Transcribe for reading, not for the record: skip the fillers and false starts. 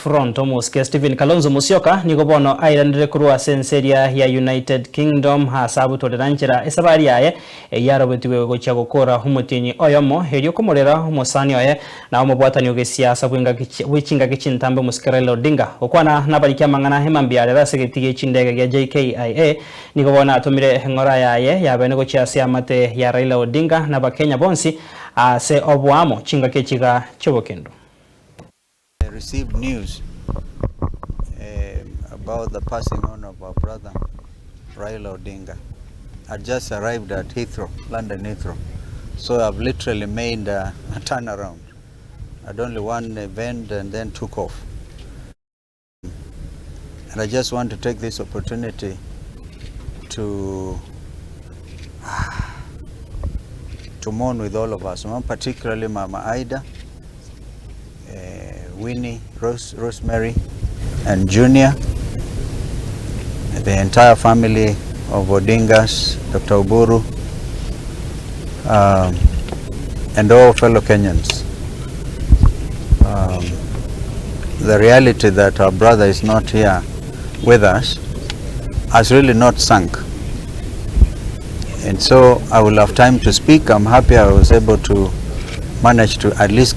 Front omosike Stephen Kalonzo Musyoka nigo bono airanire korwa ase ense eria ya United Kingdom ase abutorera nchera esabari yaye eyio arobetigwe gochia gokora omotienyi oyomo erio komorera omosani oye na omobwatani o gesiasa bwe chingaki chintambe omosike Raila Odinga. Gokwana nabariki amang'ana emambia arero ase egetii gie chindege gia JKIA nigo bono atomire eng'ora yaye yabene gochia ase eamate ya Raila Odinga na abakenya bonsi ase oboamo chingaki echiga chi'obokendu. I received news about the passing on of our brother Raila Odinga. I just arrived at Heathrow, London Heathrow. So I've literally made a, a turnaround. I'd only one event and then took off. And I just want to take this opportunity to to mourn with all of us, particularly Mama Ida, Winnie, Rose, Rosemary, and Junior, the entire family of Odingas, Dr. Oburu, and all fellow Kenyans. The reality that our brother is not here with us has really not sunk. And so I will have time to speak. I'm happy I was able to manage to at least